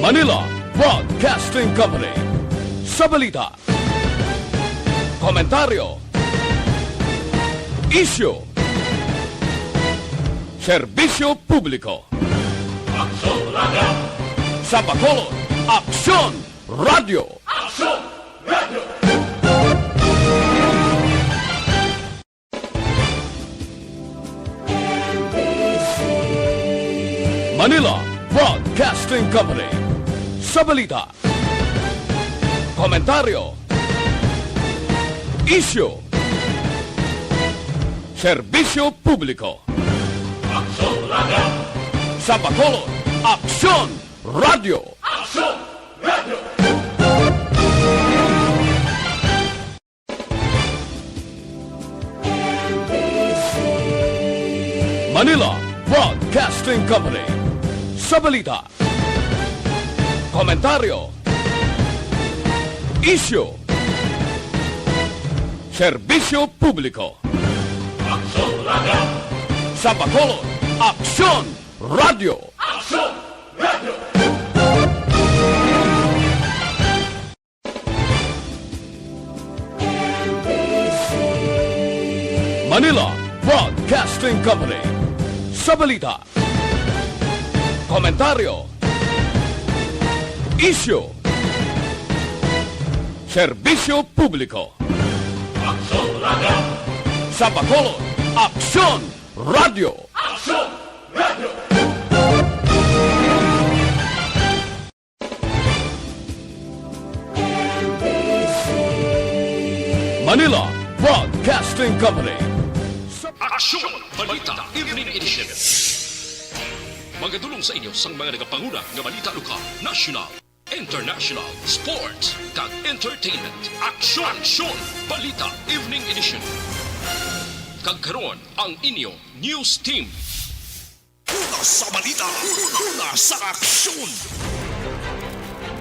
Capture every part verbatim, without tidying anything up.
Manila Broadcasting Company. Sa balita, komentaryo, isyu, serbisyo publiko. Aksyon Radio. Sa Bacolod, Aksyon Radio. Aksyon Radio. Manila Broadcasting Company. Sa balita, komentaryo, isyu, serbisyo publiko. Aksyon Radio. Sa Bacolod, Aksyon Radio. Aksyon Radio. Manila Broadcasting Company. Sa balita, komentaryo, isyu, serbisyo publiko. Aksyon Radio. Sa Bacolod, Aksyon Radio. Aksyon Radio. Manila Broadcasting Company. Sa balita, komentaryo, isyu, serbisyo publiko. Aksyon Radio. Sa Bacolod, Aksyon Radio. Aksyon Radio. Manila Broadcasting Company. Sa Aksyon Balita Evening Edition. Magadulong sa inyo sang mga nagapanguna nga balita lokal, nasyonal, international, sports, kag entertainment. Aksyon, Aksyon Balita Evening Edition. Kag karon ang inyo news team. Una sa balita, una sa aksyon.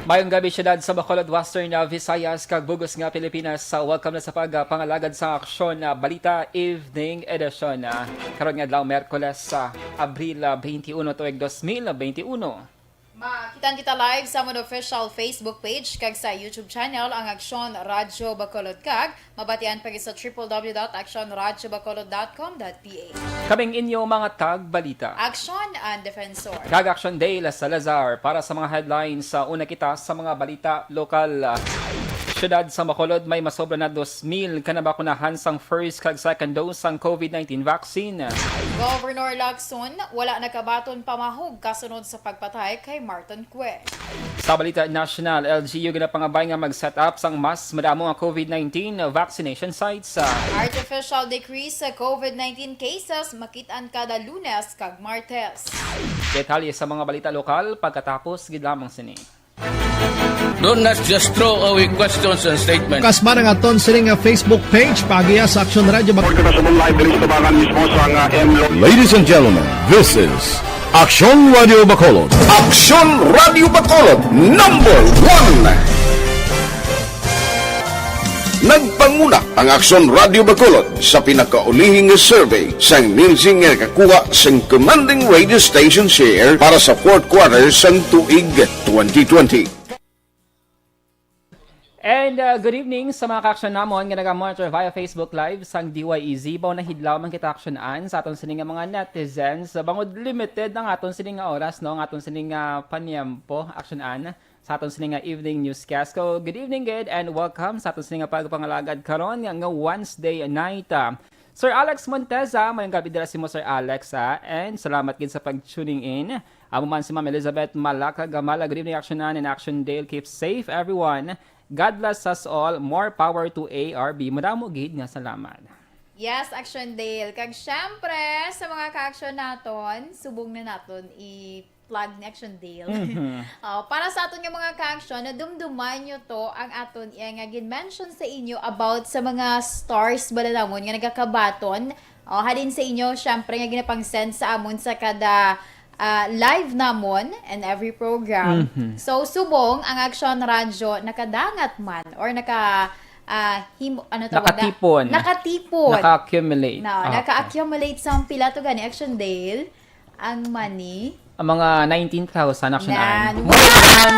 Mayong gabi, siyudad sa Bacolod, Western, uh, Visayas, kag bug-os nga Pilipinas. Uh, welcome na sa pagpangalagad sa Aksyon, uh, Balita Evening Edition, uh, karon nga adlaw, Miyerkules, sa Abril, uh, twenty-one, tuig dos mil twenty-one. Makitan kita live sa amon official Facebook page kag sa YouTube channel, ang Aksyon Radyo Bacolod, kag mabatian pa gid sa triple W dot aksyon radyo bacolod dot com dot P H. Kaming inyo mga tagbalita, Aksyon and Defensor, kag Aksyon Dale Salazar. Para sa mga headlines, sa una kita sa mga balita lokal. Siyudad sa Bacolod, may masobra na dos mil ka nabakunahan sang first kag second dose sang COVID nineteen vaccine. Governor Lacson, wala nakabaton pamahog kasunod sa pagpatay kay Martin Quest. Sa balita nasyonal, L G U ginapangabay nga mag-set up sang mas madamo nga COVID nineteen vaccination sites. Artificial decrease sa COVID nineteen cases makit-an kada Lunes kag Martes. Detalye sa mga balita lokal pagkatapos gid lamang sini. Do not just throw away questions and statements. Kasma ang aton sining nga Facebook page, paagiha sa Aksyon Radyo Bac- Report kita sa live diri sa tubangan mismo sa nga M Lo- Ladies and gentlemen, this is Aksyon Radio Bacolod. Aksyon Radio Bacolod, number one. Nagpanguna ang Aksyon Radio Bacolod sa pinakaulihi nga survey sang Nielsen nga nakakuha sang commanding radio station share para sa fourth quarter sang tuig twenty twenty. And, uh, good evening sa mga kaaksyon namon nga nagamonitor via Facebook Live sang D Y E Z. Baw nahidlaw man kita, Aksyon Ann, sa aton sini nga mga netizens. Bangod limited ang aton sini nga oras, no, ang aton sini nga panyempo, Aksyon Ann, sa aton sini nga evening newscast. So, good evening gid and welcome sa aton sini nga pagpangalagad karon nga, nga Wednesday night. Ah, Sir Alex Monteza, mayong gabi dira sa imo, Sir Alex, ah, and salamat gid sa pag-tuning in. Amo man si Ma'am Elizabeth Malaka Gamala. Good evening, Action Ann and Action Dale. Keep safe, everyone. God bless us all. More power to A R B. Madamo gid nga salamat. Yes, Action Dale. Kag syempre, sa mga ka-action naton, subong na naton i-plug ni Action Dale. Mhm. Oh, para sa aton nga mga ka-action, nadumduman nyo to ang aton iya nga gin-mention sa inyo about sa mga stars ba na namon nga nagakabaton. Oh, halin sa inyo, syempre, nga ginapang-send sa amon sa kada, ah, live namon and every program. Mhm. So, subong ang Action Radyo nakadangat man or naka, ah, himo, ano tawag na? Nakatipon. Nakatipon. Naka-accumulate. No, okay. Naka-accumulate sa pila to gani, Action Dale, ang money. Ang mga nineteen thousand, Action Ann. More than,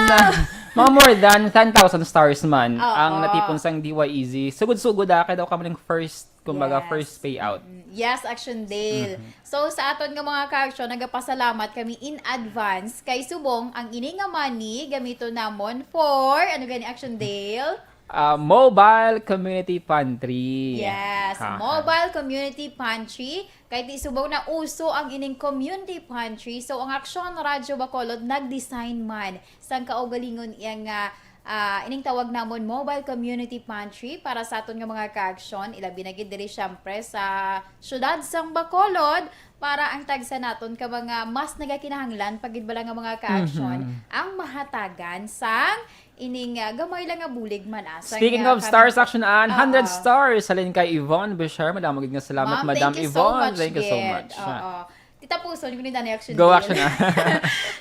mga more than ten thousand stars man ang natipon sang D Y E Z. Sugod-sugod, ah, kay daw kamo ning first, kumbaga, first payout. Mm, yes, Action Dale. So, sa aton nga mga ka-action, nagapasalamat kami in advance kay subong ang ini nga money gamiton namon for, ano gani, Action Dale? Ah, Mobile Community Pantry. Yes, Mobile Community Pantry. Kay ti subong na uso ang ining community pantry, so ang Aksyon Radyo Bacolod nag-design man sang kaugalingon iya nga, ah, ining tawag namon Mobile Community Pantry para sa aton nga mga ka-aksyon, ilabi na gid diri siyempre sa siyudad sang Bacolod, para ang tagsa naton ka mga mas nagakinahanglan pa gid bala nga mga ka-aksyon ang mahatagan sang ining, ah, gamay lang nga bulig man, ah, sa Speaking nga of stars, Action Ann, hundred stars halin kay Yvonne Bishar. Madamo gid nga salamat, Madam Yvonne. Thank you so much. Oo. Titapuson ko ni Danay, Action Dale. Go, Action Ann.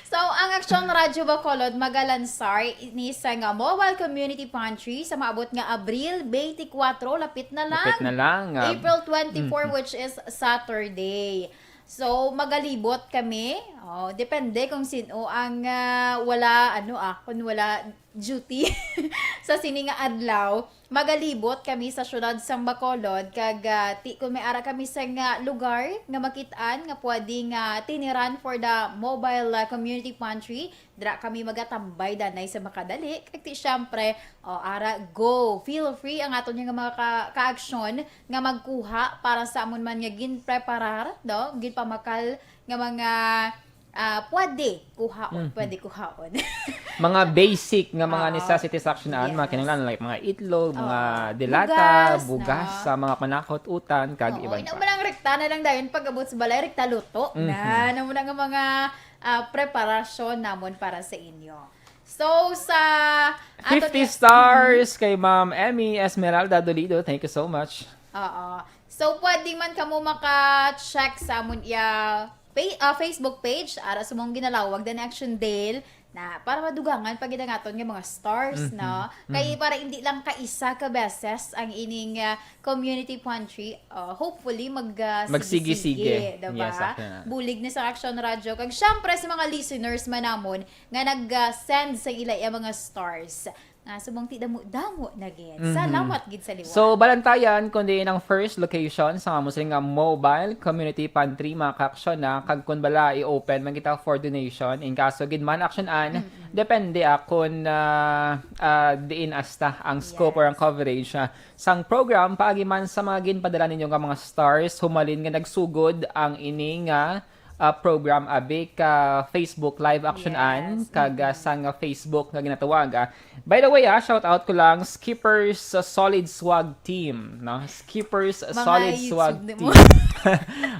So, ang Aksyon Radyo Bacolod magalansar ini sa nga Mobile Community Pantry sa maabot nga Abril twenty-four, lapit na lang. Lapit na lang, ah. April twenty-four, which is Saturday. So, magalibot kami. Oh, depende kung sino ang, ah, wala, ano, ah, kung wala duty sa sini nga adlaw. Magalibot kami sa siyudad sang Bacolod, kag, ah, ti-, kung may ara kami sa nga lugar nga makit-an nga pwede nga tiniran for the mobile, ah, community pantry, dira kami magatambay danay sa makadali. Kag ti, syempre, oh, ara, go. Feel free ang aton nga mga ka-, ka-aksyon nga magkuha para sa amon man nga ginpreparar, no? Ginpamakal nga mga, ah, pwede kuhaon, pwede kuhaon. Mga basic nga mga necessities, Action Ann, mga kinahanglan, like mga itlog, mga delata, bugas, sa mga panakot, utan, kag iban pa. Ina mo lang, rekta na lang dayon pag-abot sa balay, rekta luto na. Namo na nga mga, ah, preparasyon namon para sa inyo. So, sa ato fifty stars kay Ma'am Emmy Esmeralda Dolido. Thank you so much. Oo. So, pwede man kamo maka-check sa amon iya pa-, ah, Facebook page, ara sa mong ginalawag, The Action Dale, na para madugangan pa gid ang aton nga mga stars, no? Kay para hindi lang kaisa ka beses ang ining, ah, community pantry, ah, hopefully mag, ah, magsige-sige, diba? Yes, Action Ann. Bulig ni sa Action Radyo. Kag syempre sa mga listeners man namon nga nag, ah, send sa ila iya mga stars. Nga subong ti damo-damo na gid. Salamat gid sa liwat. So, balantayan kung diin ang first location sa amo sini nga mobile community pantry, mga ka-aksyon, na kag kung bala i-open man kita for donation. In kaso gid man, Action Ann, depende, ah, kung, ah, ah, diin asta ang scope or ang coverage, ah, sang program, paagi man sa mga ginpadala ninyo nga mga stars, humalin nga nagsugod ang ini nga ah, program, abi, ka Facebook Live, Action Ann, kag, ah, sang Facebook nga ginatawag, ah. By the way, ah, shout out ko lang, Skippers, ah, Solid Swag Team, no? Skippers, ah, Solid Swag Team.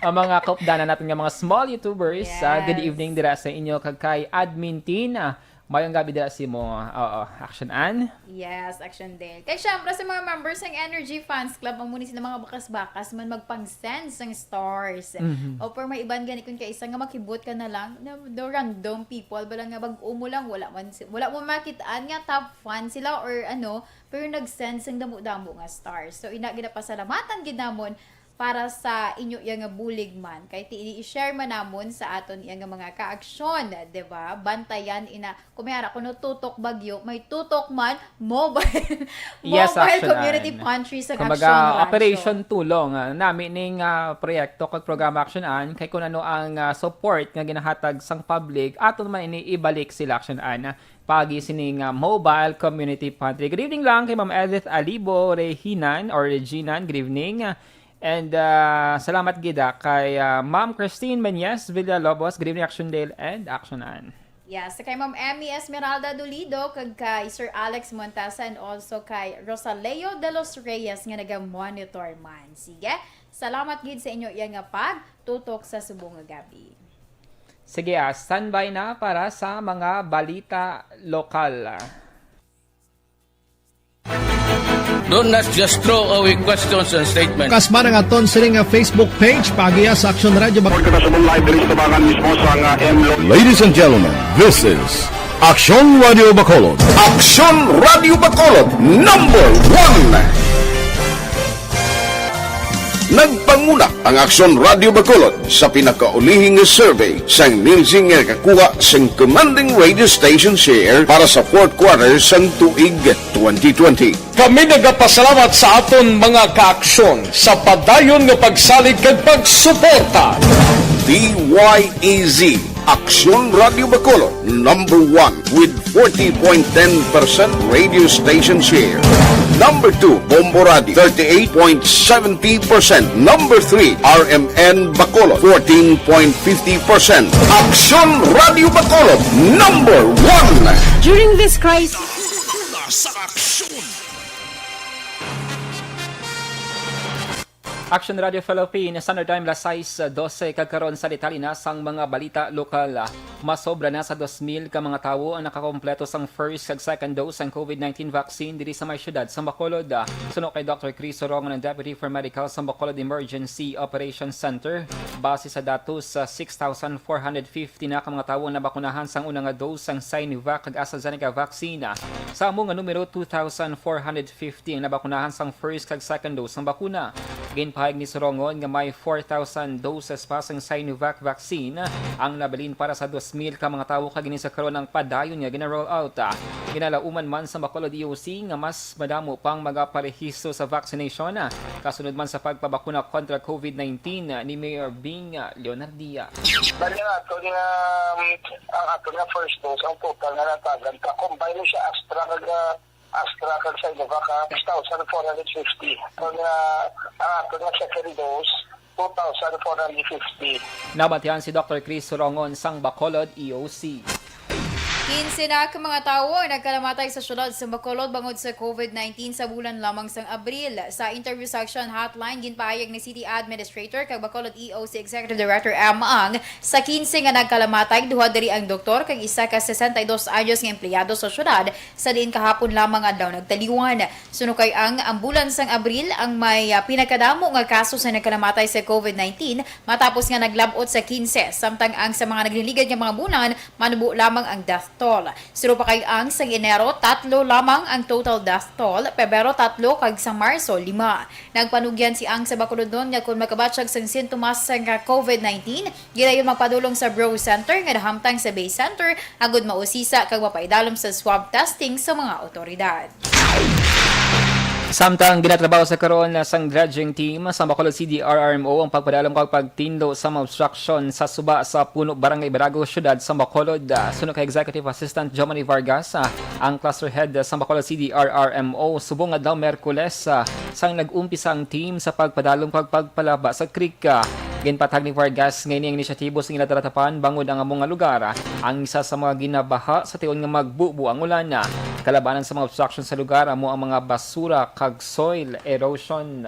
Ang mga kaupdanan naton nga mga small YouTubers, ah, good evening dira sa inyo, kag kay Admin Tin, ah, mayong gabi dira sa imo. Oo, Action Ann. Yes, Action Dale. Kay syempre sa mga members sang Energy Fans Club, amo ni sila mga bakas-bakas man magpang-send sang stars. O, pero may iban gani kung kaisa nga makibot ka na lang, na, the random people, bala nga bag-o mo lang, wala man si-, wala mo makit-an nga top fan sila or ano, pero nag-send sang damo-damo nga stars. So, ina, ginapasalamatan gid namon para sa inyo iya nga bulig man. Kay ti ini i-share man namon sa aton iya nga mga kaaksyon, di ba? Bantayan ina, kung may ara kuno tutok bagyo, may tutok man mobile, mobile community pantry sa Action Radyo. Operation Tulong, ah, nami ning, ah, proyekto kag programa, Action Ann, kay kung ano ang, ah, support nga ginahatag sang public, aton man ini ibalik sila, Action Ann, paagi sini nga mobile community pantry. Good evening lang kay Ma'am Edith Alibo Rehinan or Reginan. Good evening. And, ah, salamat gid, ah, kay, ah, Ma'am Christine Menyes Villalobos. Good evening, Action Dale and Action Ann. Yes, kay Ma'am Emmy Esmeralda Dolido, kag kay Sir Alex Montesa, and also kay Rosaleo de los Reyes nga naga-monitor man. Sige, salamat gid sa inyo iya nga pagtutok sa subong nga gabi. Sige, ah, standby na para sa mga balita lokal. Do not just throw away questions and statements. Kasman ang aton sini nga Facebook page, paagi sa Action Radyo Bac- Report ka na sa live diri sa tabangan mismo sa nga M Lo- Ladies and gentlemen, this is Action Radio Bacolod. Action Radio Bacolod, number one. Nagpanguna ang Aksyon Radio Bacolod sa pinakaulihi nga survey sang Nielsen nga nakakuha sang commanding radio station share para sa fourth quarter sang tuig twenty twenty. Kami nagapasalamat sa aton mga kaaksyon sa padayon nga pagsalig kag pagsuporta. D Y E Z, Aksyon Radio Bacolod, number one with forty point ten percent radio station share. Number two, Bombo Radio, thirty-eight point seventy percent. Number three, R M N Bacolod, fourteen point fifty percent. Aksyon Radio Bacolod, number one. During this crisis, Sa aksyon. Action Radio Philippines, Standard Time, las sais dose, kag karon sa detalye na sang mga balita lokal. Masobra na sa dos mil ka mga tawo ang nakakompleto sang first kag second dose sang COVID nineteen vaccine diri sa may siyudad sa Bacolod. Suno kay Doctor Chris Sorongon, ang Deputy for Medical sa Bacolod Emergency Operations Center, base sa datos, sa six thousand four hundred fifty na ka mga tawo ang nabakunahan sang una nga dose sang Sinovac kag AstraZeneca vaccine. Sa amo nga numero, two thousand four hundred fifty ang nabakunahan sang first kag second dose sang bakuna. Ginpahayag ni Sorongon nga may four thousand doses pa sang Sinovac vaccine ang nabilin para sa dos mil ka mga tawo, kag ini sa karon ang padayon nga gina-roll out. Ginalauman man sa Bacolod E O C nga mas madamo pang magaparehistro sa vaccination, kasunod man sa pagpabakuna kontra COVID nineteen ni Mayor Bing Leonardia. Bali, ang aton nga, um, ang aton nga first dose, ang total nga natagan pa, combine siya, Astra kag, ah, Astra kag Sinovac, ah, six thousand four hundred fifty. Ang, ah, ang aton nga second dose, two thousand four hundred fifty. Nabatian si Doctor Chris Sorongon sang Bacolod E O C. Kinse na ka mga tawo ang nagkalamatay sa siyudad sa Bacolod bangod sa COVID nineteen sa bulan lamang sang Abril. Sa interview sa Aksyon Hotline, ginpahayag ni City Administrator kag Bacolod E O C Executive Director Em Ang, sa kinse nga nagkalamatay, duha diri ang doktor kag isa ka sesenta y dos anyos nga empleyado sa siyudad, sa diin kahapon lamang adlaw nagtaliwan. Suno kay Ang, ang bulan sang Abril ang may, ah, pinakadamo nga kaso sa nagkalamatay sa COVID nineteen, matapos nga naglab-ot sa kinse, samtang ang sa mga nagliligad nga mga bulan, manubo lamang ang death toll. Suno pa kay Ang, sang Enero, tatlo lamang ang total death toll, Pebrero, tatlo, kag sa Marso, lima. Nagpanugyan si Ang sa bakulodnon nga kon makabatyag sang sintomas nga COVID nineteen, gidayon magpadulong sa Bro Center nga nahamtang sa Bay Center agud mausisa kag mapaidalom sa swab testing sa mga awtoridad. Samtang ginatrabaho sa karon sang dredging team sa Bacolod C D R R M O ang pagpadalom kag pagtinlo sa mga obstruction sa suba sa Puno, Barangay Barago, Siyudad sa Bacolod. Ah, suno kay Executive Assistant Jomany Vargas, ah, ang cluster head sa Bacolod C D R R M O, subong adlaw Merkules, ah, sang nag-umpisa ang team sa pagpadalom kag pagpalaba sa creek. Ah, ginpatag ni Vargas nga ini ang inisyatibo sa ginadalatapan bangod ang amo nga lugar, ah, ang isa sa mga ginabaha sa tion nga magbubo ang ulan. Ah, kalabanan sa mga obstruction sa lugar amo ang mga basura kag soil erosion.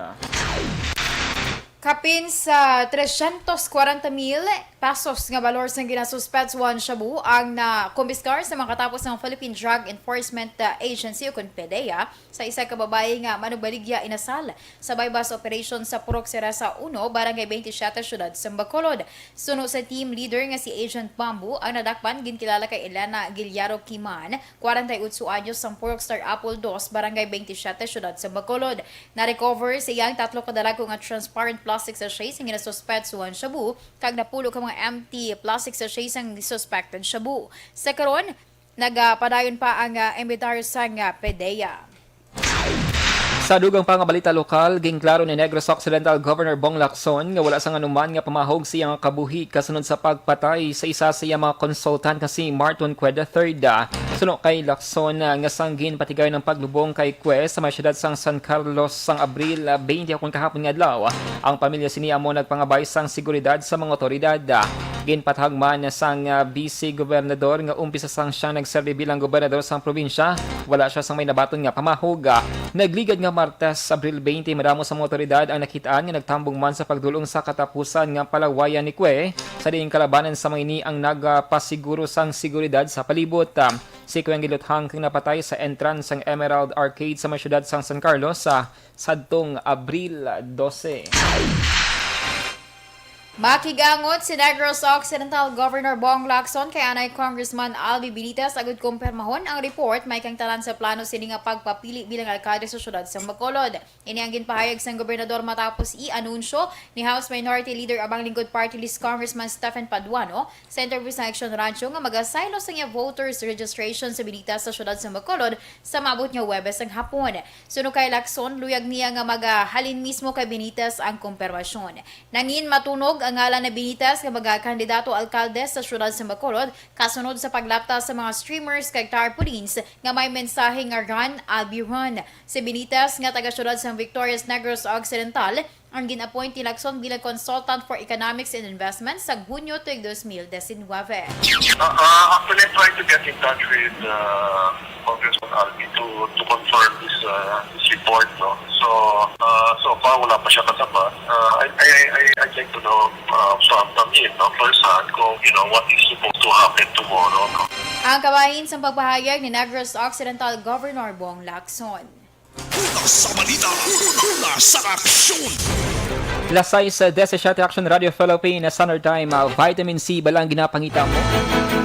Kapin sa trescientos cuarenta mil pesos nga balor sang ginasuspetsuhan shabu ang nakumpiskar sa makatapos sang Philippine Drug Enforcement, uh, Agency, o kon PDEA, sa isa ka babayi nga manugbaligya inasal sa buy-bust operation sa Purok Serasa uno, Barangay twenty-seven, Siyudad sang Bacolod. Suno sa team leader nga si Agent Bamboo, ang nadakpan ginkilala kay Elena Guillarro Kiman, kwarenta y otso anyos, sang Purok Star Apple dos, Barangay twenty-seven, Siyudad sang Bacolod. Na-recover sa iya ang tatlo ka dalago nga transparent plastic sachet sang ginasuspetsuhan shabu kag napulo ka mga empty plastic sachet sang suspected shabu. Sa karon, nagapadayon pa ang, ah, imbentaryos sang, ah, PDEA. Sa dugang pa nga balita lokal, ginklaro ni Negros Occidental Governor Bong Lacson nga wala sang anuman nga pamahog sa iyang kabuhi kasunod sa pagpatay sa isa sa iyang mga konsultant nga si Marton Cueda the third. Suno kay Lacson, ah, nga sang ginpatigayon ang paglubong kay Cue sa may siyudad sang San Carlos sang Abril, ah, twenty, kon kahapon nga adlaw, ang pamilya sini amo nagpangabay sang seguridad sa mga otoridad. Ginpatag man sang, ah, Vice Gobernador nga umpisa sang siya nagserbi bilang gobernador sang probinsya, wala siya sang may nabaton nga pamahog. Nagligad nga Martes, Abril twenty, madamo sa mga otoridad ang nakitaan nga nagtambong man sa pagdul-ong sa katapusan nga palawayan ni Cue, sa diin kalabanan sa mga ini ang nagapasiguro sang seguridad sa palibot. Si Cue ang giluthang kag napatay sa entrance sang Emerald Arcade sa may siyudad sang San Carlos sa sadtong Abril dose. Makigangot si Negros Occidental Governor Bong Lacson kay anay Congressman Albi Benitez agud kumpirmahon ang report may kang tanan sa plano sini nga pagpapili bilang alkalde sa siyudad sa Bacolod. Ini ang ginpahayag sang gobernador matapos i-anunsyo ni House Minority Leader Abang Lingkod Party List Congressman Stephen Paduano sa interview sa Action Radio nga magasaylo sa iya voters registration sa Benitez sa siyudad sa Bacolod sa maabot nga Huwebes sang hapon. Suno kay Lacson, luyag niya nga magahalin mismo kay Benitez ang kumpirmasyon. Nangin matunog ang ngalan ni Benitez nga magakandidato alkalde sa siyudad sa Bacolod kasunod sa paglapta sa mga streamers kag tarpaulins nga may mensahe nga "Run, Albi, Run." Si Benitez, nga taga siyudad sa Victorias, Negros Occidental, ang gin-appoint ni Lacson bilang consultant for economics and investments sa Hunyo tuig dos mil disinwebe. Uh, uh, actually, I'm trying to get in touch with uh, Congressman Albi to, to confirm this, uh, this report. No? So, uh, so far, wala pa siya kasabot. Uh, I, I, I, I'd like to know uh, from, from him, no? Firsthand, kung, you know, what is supposed to happen tomorrow. No? Ang kabahin sa pagpahayag ni Negros Occidental Governor Bong Lacson. Una sa balita, una sa aksyon. Las sais disisiete, Action Radio Philippines Standard Time, ah, vitamin C ba lang ginapangita mo?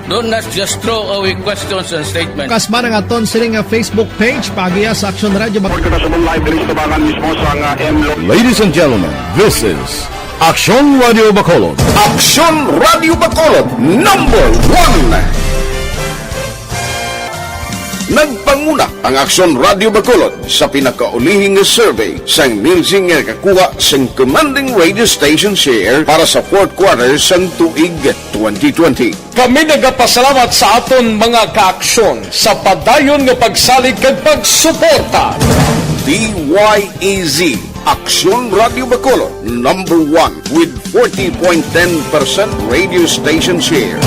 Don't not just throw away questions and statements. Kasma nga aton sini nga Facebook page, paagiya sa Action Radio Bac- Report ko na sa mong live diri sa Tabangan mismo sa nga M Lo- Ladies and gentlemen, this is Action Radio Bacolod. Action Radio Bacolod, number one. Nagpanguna ang Aksyon Radio Bacolod sa pinakaulihing nga survey sang Nielsen nga nakakuha sang commanding radio station share para sa fourth quarter sang tuig twenty twenty. Kami nagapasalamat sa aton mga kaaksyon sa padayon nga pagsalig kag pagsuporta. D Y E Z, Aksyon Radio Bacolod, number one with forty point ten percent radio station share.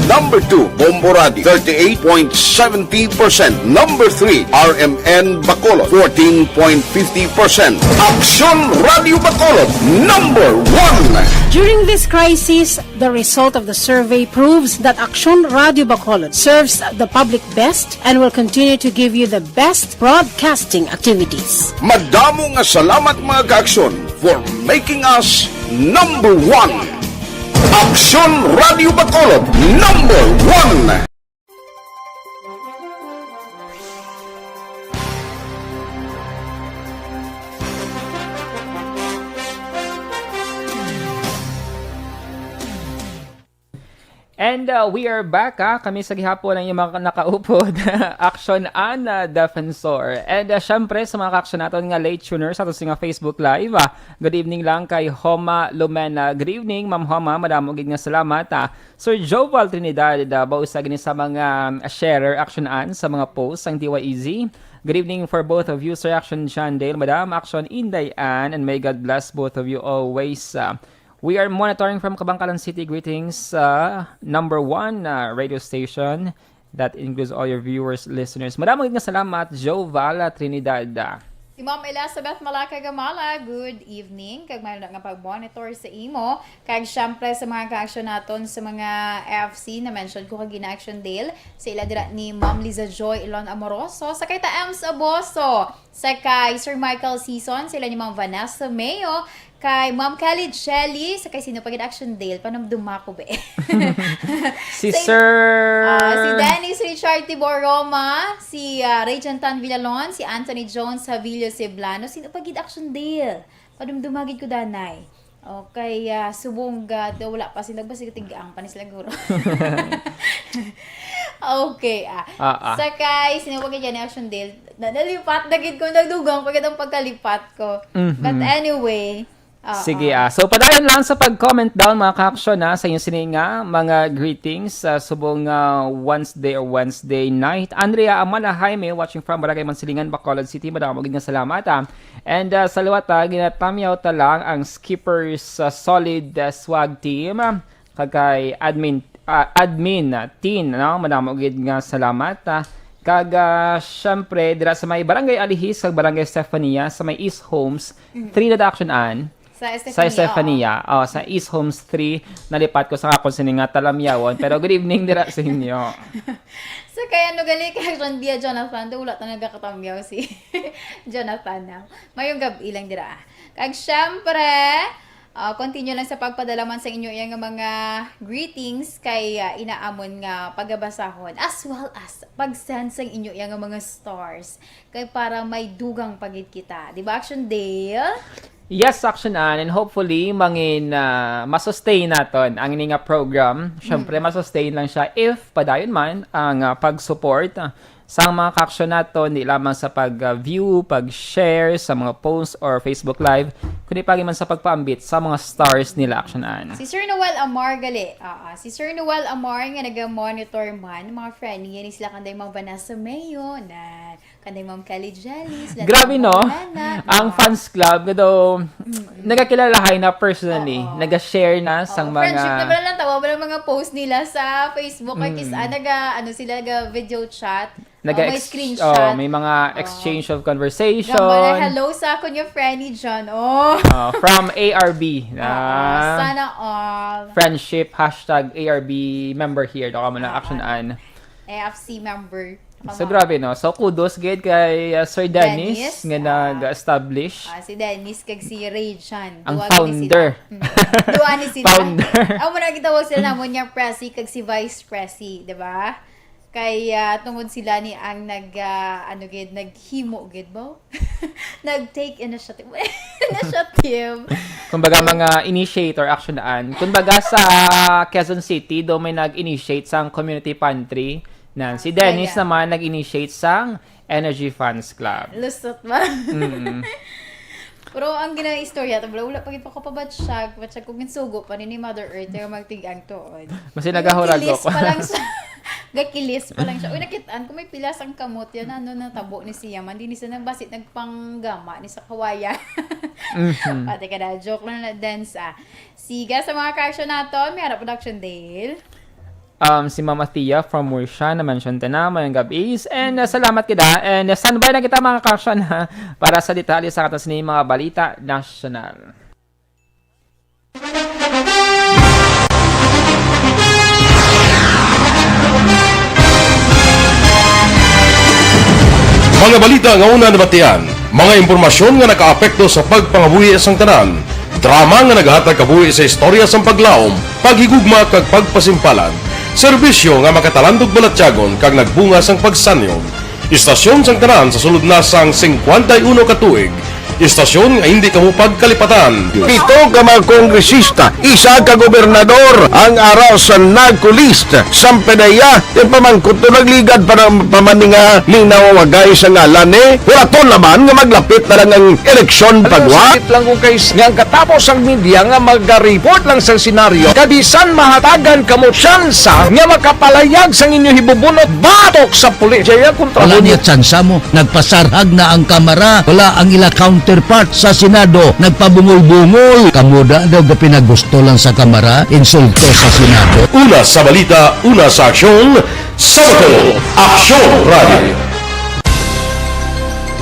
Number two, Bombo Radio, thirty-eight point seventy percent. Number three, R M N Bacolod, fourteen point fifty percent. Aksyon Radio Bacolod, number one. During this crisis, the result of the survey proves that Aksyon Radio Bacolod serves the public best and will continue to give you the best broadcasting activities. Madamo nga salamat, mga kaaksyon, for making us number one. Aksyon Radio Bacolod, number one. And, uh, we are back, ah. Kami sa gihapon ang inyong mga nakaupod, Action Ana Defensor. And, uh, syempre, sa mga kaaksyon naton nga late tuners sa aton nga Facebook Live, ah, good evening lang kay Homa Lumena. Good evening, Ma'am Homa. Madamo gid nga salamat, ah. Sir Joval Trinidad, ah, ba usa gini sa mga, ah, sharer, Action An, sa mga posts sang D Y E Z. Good evening for both of you, Sir Action John Dale, Madam Action Inday Ann, and may God bless both of you always. Ah, We are monitoring from Kabankalan City. Greetings, uh, number one, uh, radio station that includes all your viewers, listeners. Madamo gid nga salamat, Jovala Trinidad. Si Ma'am Elizabeth Malaka Gamala, good evening. Kag may nga pag-monitor sa imo. Kag syempre sa mga ka-action naton sa mga F C na mention ko kag gina-action Dale. Sa ila dira ni Ma'am Liza Joy Ilon Amoroso. Sa kay ta Ems Aboso. Sa kay Sir Michael Season. Sa ila ni Ma'am Vanessa Mayo. Kay Ma'am Kelly Shelly, sa kay sino pa gid Action Dale, panumduma ko, be. Si Sa in-, Sir ah, si Dennis Richard Tibor Roma, si, ah, Ray Jantan Villalon, si Anthony Jones Havillo Ceblano, sino pa gid Action Dale? Panumduma gid ko, danay. Okay, ah, subong ga, daw wala pa sila, basi tigang pa ni sila guro. Okay, ah. Ah, ah. Sa kay, sino pa gid yan ni Action Dale? Na, nalipat na gid ko, nagdugang pa gid ang pagkalipat ko. Mhm. But anyway, Oo. Sige, ah. So, padayon lang sa pag-comment down, mga ka-action, ah, sa inyong sini nga mga greetings, ah, subong, ah, Wednesday or Wednesday night. Andrea Amana Jaime, watching from Barangay Mansilingan, Bacolod City. Madamo gid nga salamat, ah. And, ah, sa liwat, ah, ginatamyaw ta lang ang Skipper's, ah, Solid, ah, Swag Team, ah, kag kay Admin, ah, Admin, ah, Tin, no? Madamo gid nga salamat, ah. Kag, ah, syempre, dira sa may Barangay Alihis kag Barangay Stefania, sa may East Homes, Mm. three na da Action An. Sa Sa Estefania, Estefania, oh, sa East Homes three, nalipat ko sa akon sini nga talamyawon. Pero good evening dira sa inyo. Sa kay ano gali kay Action Dia Jonathan, do wala ta nagakatamyaw si Jonathan na. Mayong gab-i lang dira, ah. Kag syempre, Ah, continue lang sa pagpadala man sa inyo yang mga greetings kay, ah, inaamon nga pagabasahon, as well as pag-send sang inyo yang mga stars kay para may dugang pa gid kita. Di ba, Action Dale? Yes, Action Ann, and hopefully mangin, ah, masustain naton ang ini nga program. Syempre, Mm. masustain lang siya if padayon man ang, ah, pag-support, ah, sa mga ka-action naton, di lamang sa pag-view, pag-share sa mga posts or Facebook Live, kundi pagi man sa pagpaambit sa mga stars nila, Action Ann. Si Sir Noel Amar gali. Ah, ah, si Sir Noel Amar nga naga-monitor man, mga friend, yan sila kanday Ma'am Vanessa Mayo, na kanday Ma'am Kelly Jelly, sila Grabe, Ma'am no? Nana, Ang ah. fans club nga daw, Mm-mm. nagakilalahay na personally, Oo. nag-share na sang Oo, mga friendship na pala lang, tawa pala mga post nila sa Facebook, ay, kis-, Mm. ah, naga, ano sila, naga video chat. Naga Oh, may ex-, screenshot. oh, may mga Oh. exchange of conversation. Gamba na, "Hello sa akon nga friend ni John." Oh. Oh, from A R B. Oo, Ah. sana all. Friendship, hashtag A R B member here. Doon ka mo na, Ah, Action ah. Ann. A F C member. Doon ka So, mo. grabe, no? So, kudos gid kay, uh, Sir Dennis, Dennis, nga ah. nag-establish. Ah, si Dennis kag si Ray John. Ang Duwa gid ni founder. sila. Mm. Duwa ni sila. Founder. Amo na gitawag sila namon nga Presi kag si Vice Presi, di ba? Kay, ah, tungod sila ni ang nag, ah, ano gid, naghimo gid ba? Nag-take initiative. Initiative. Kumbaga, mga initiator, Action Ann. Kumbaga, sa Quezon City, do may nag-initiate sang community pantry. Na, Ah, si Dennis kaya. naman nag-initiate sang Energy Fans Club. Lusot ba? Mm. Pero ang ginaistorya, tabla, wala pa gid pa ko pabatsyag, batsyag kung ginsugo pa ni, ni Mother Earth, pero magtig-ang tuod. Mas Yung nagahurag kilis ako. pa lang siya. Gakilis pa lang siya. Uy, nakitaan ko may pilas ang kamot yan. Ano na tabo ni siya man? Di ni siya nagbasi, nagpanggama ni sa kawayan. Mhm. Pati ka na, joke lang na dance, ah. Siga sa mga ka-action naton, may harap production, Dale. Um, si Mama Thea from Murcia na mention ta na, mayong gabi. And, uh, salamat kita. And, uh, standby na kita, mga ka-action, ha, para sa detalye sa aton sini mga balita nasyonal. Mga balita nga una nabatian, mga impormasyon nga nakaapekto sa pagpangabuhi sang tanan, drama nga nagahatag kabuhi sa istorya sang paglaom, paghigugma kag pagpasimpalan, serbisyo nga makatalandog balatyagon kag nagbunga sang pagsanyog. Istasyon sang tanan sa sulod na sang singkwenta y uno ka tuig. Istasyon nga hindi kamo pagkalipatan. Pito ka mga kongresista, isa ka gobernador ang ara sa narco list. Sampanaya, ipamangkot to nagligad pa ng pamaninga ning nawawagay sa ngalan ni Huraton naman nga maglapit na lang ang eleksyon Alam mo, pagwa. sakit lang ko kay s-, nga ang katapos ang media nga mag-report lang sa senaryo, kabisan mahatagan kamo tsansa nga makapalayag sang inyo hibubunot batok sa pulis. Jaya kontra Wala mo. niya tsansa mo. Nagpasarhag na ang Kamara. Wala ang ila counterpart sa Senado. Nagpabungol-bungol. Kamo da daw gapinagusto lang sa Kamara. Insulto sa Senado. Una sa balita, una sa aksyon, sa Aksyon Radio.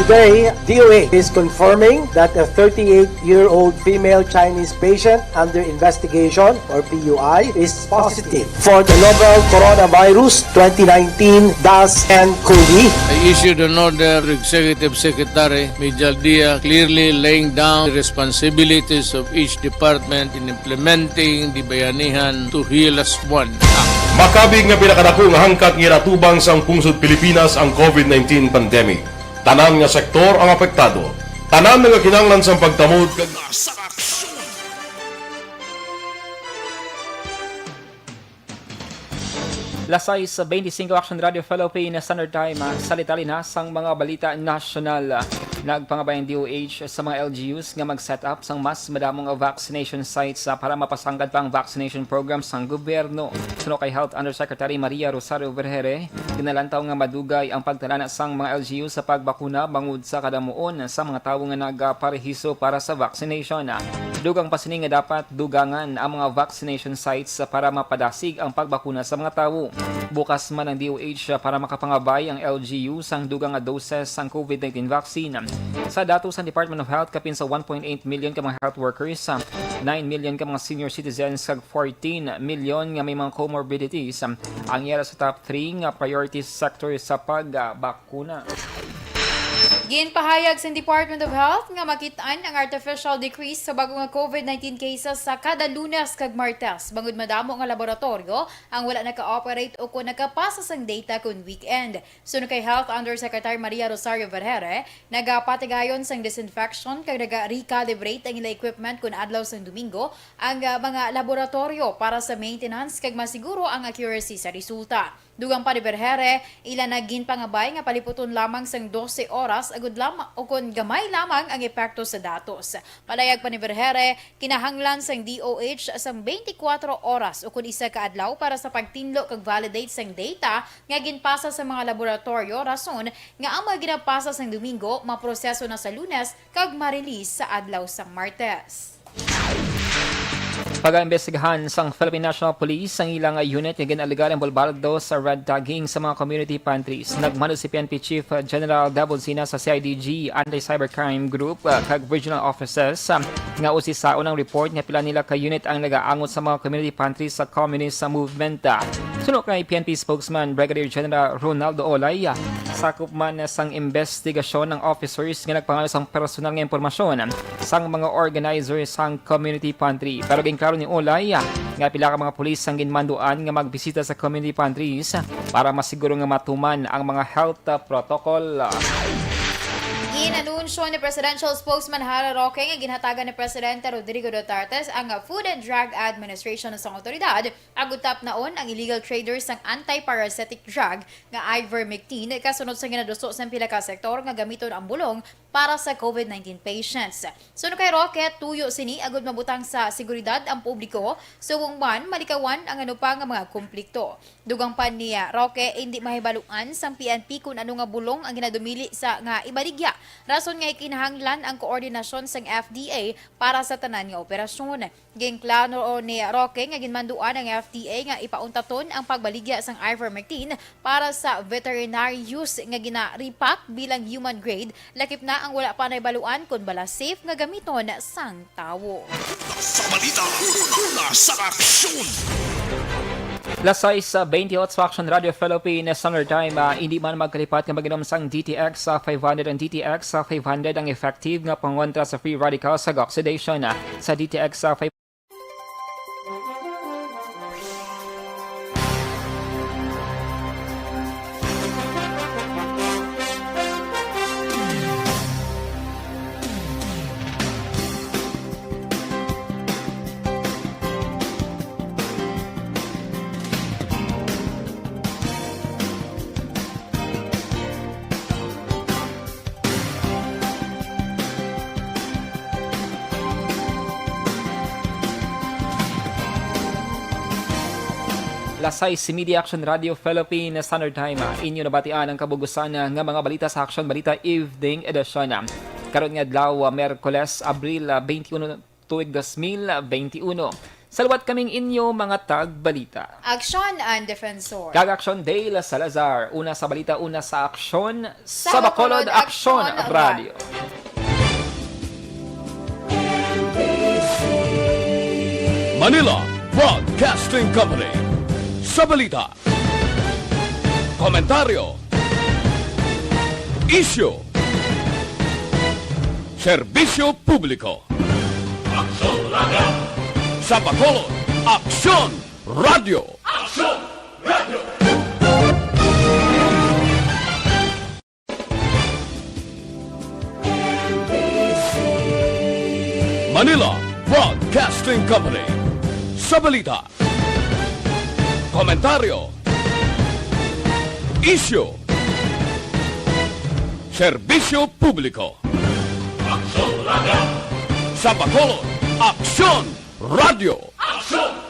Today, D O H is confirming that a thirty-eight-year-old female Chinese patient under investigation, or P U I, is positive for the novel coronavirus twenty nineteen dash ten COVID. I issued an order to Executive Secretary Mijal Dia, clearly laying down the responsibilities of each department in implementing the Bayanihan to Heal Us One Act. Makabig nga pinakadako nga hangkat nga iratubang sang pungsod Pilipinas ang COVID nineteen pandemic. Tanan nga sektor ang apektado. Tanan nga kinahanglan sang pagtamod kag sa aksyon. Las sais beintisinko, Action Radio Philippines Standard Time, ah, sa detalye na sang mga balita nasyonal. Ah, nagpangabay ang D O H sa mga L G Us nga mag-set up sang mas madamo nga vaccination sites, ah, para mapasanggad pa ang vaccination program sang gobyerno. Suno kay Health Undersecretary Maria Rosario Vergere, ginalantaw nga madugay ang pagtalana sang mga L G U sa pagbakuna bangod sa kadamuon sa mga tawo nga nagaparehiso para sa vaccination. Dugang pa sini nga dapat dugangan ang mga vaccination sites para mapadasig ang pagbakuna sa mga tawo. Bukas man ang D O H para makapangabay ang L G U sang dugang nga doses sang COVID nineteen vaccine. Sa datos sang Department of Health, kapin sa one point eight million ka mga health workers, nine million ka mga senior citizens, kag fourteen million nga may mga comorbidities ang ira sa top three nga priority sector sa pagbakuna. Ginpahayag sang Department of Health nga makit-an ang artificial decrease sa bag-o nga COVID nineteen cases sa kada Lunes kag Martes, bangod madamo nga laboratoryo ang wala naka-operate o kon nakapasa sang data kon weekend. Suno kay Health Undersecretary Maria Rosario Vergere, nagapatigayon sang disinfection kag naga-recalibrate ang ila equipment kon adlaw sang Domingo ang, ah, mga laboratoryo para sa maintenance kag masiguro ang accuracy sa resulta. Dugang pa ni Vergere, ila na ginpangabay nga paliputon lamang sang dose oras agud lam-, ukon gamay lamang ang epekto sa datos. Palayag pa ni Vergere, kinahanglan sang D O H sang twenty-four oras ukon isa ka adlaw para sa pagtinlo kag validate sang data nga ginpasa sa mga laboratoryo, rason nga ang mga ginapasa sang Domingo maproseso na sa Lunes kag ma-release sa adlaw sang Martes. Pagaimbestigahan sang Philippine National Police ang ilang unit nga gin-alegar involbado sa red tagging sa mga community pantries. Nagmando si P N P Chief General Davao Zina sa C I D G Anti-Cybercrime Group, uh, kag regional offices, um, nga usisaon ang report nga pila nila ka unit ang nagaangot sa mga community pantries sa communist movement. Uh, suno kay P N P spokesman Brigadier General Ronaldo Olay, uh, sakop man sang imbestigasyon ang officers nga nagpangano sang personal nga impormasyon sang mga organizers sang community pantry. Pero ginklaro ni Olay nga pila ka mga pulis ang ginmanduan nga magbisita sa community pantries para masiguro nga matuman ang mga health protocol. Ginanunsyo ni Presidential Spokesman Harry Roque nga ginhatagan ni Presidente Rodrigo Duterte ang Food and Drug Administration sang awtoridad agud tapnaon ang illegal traders sang anti-parasitic drug nga ivermectin, kasunod sa ginaduso sang pila ka sektor nga gamiton ang bulong para sa COVID nineteen patients. Suno kay Roque, tuyo sini agud mabutang sa seguridad ang publiko, subong man malikawan ang ano pa nga mga komplikto. Dugang pa ni Roque, indi mahibaluan sang P N P kon ano nga bulong ang ginadumili sa nga ibaligya, rason nga kinahanglan ang koordinasyon sang F D A para sa tanan nga operasyon. Ginklaro ni Roque nga ginmanduan ang F D A nga ipauntaton ang pagbaligya sang ivermectin para sa veterinary use nga gina-repack bilang human grade, lakip na ang wala pa nahibaluan kon bala safe nga gamiton sang tawo. Sa balita, una sa aksyon. Las sais, ah, twenty-eight sa Aksyon Radio Philippines Standard Time, ah, hindi man magkalipat nga mag-inom sang D T X, ah, five hundred. Ang D T X, ah, five hundred ang effective nga pangontra sa free radicals sa oxidation, ah, sa D T X, ah, five Las sais y media, Aksyon Radio Philippines Standard Time. Inyo nabatian ang kabug-usan nga mga balita sa Aksyon Balita Evening Edition. Karon nga adlaw, Miyerkules, Abril, ah, twenty-one, tuig dos mil veintiuno. Sa liwat kaming inyo mga tagbalita. Aksyon and Defensor. Kag Aksyon Dale Salazar. Una sa balita, una sa aksyon. Sa Bacolod, Aksyon Radio. Manila Broadcasting Company. Sa balita, komentaryo, isyu, serbisyo publiko. Aksyon Radio. Sa Bacolod, Aksyon Radio. Aksyon Radio. Manila Broadcasting Company. Sa balita, komentaryo, isyu, serbisyo publiko. Aksyon Radio. Sa Bacolod, Aksyon Radio. Aksyon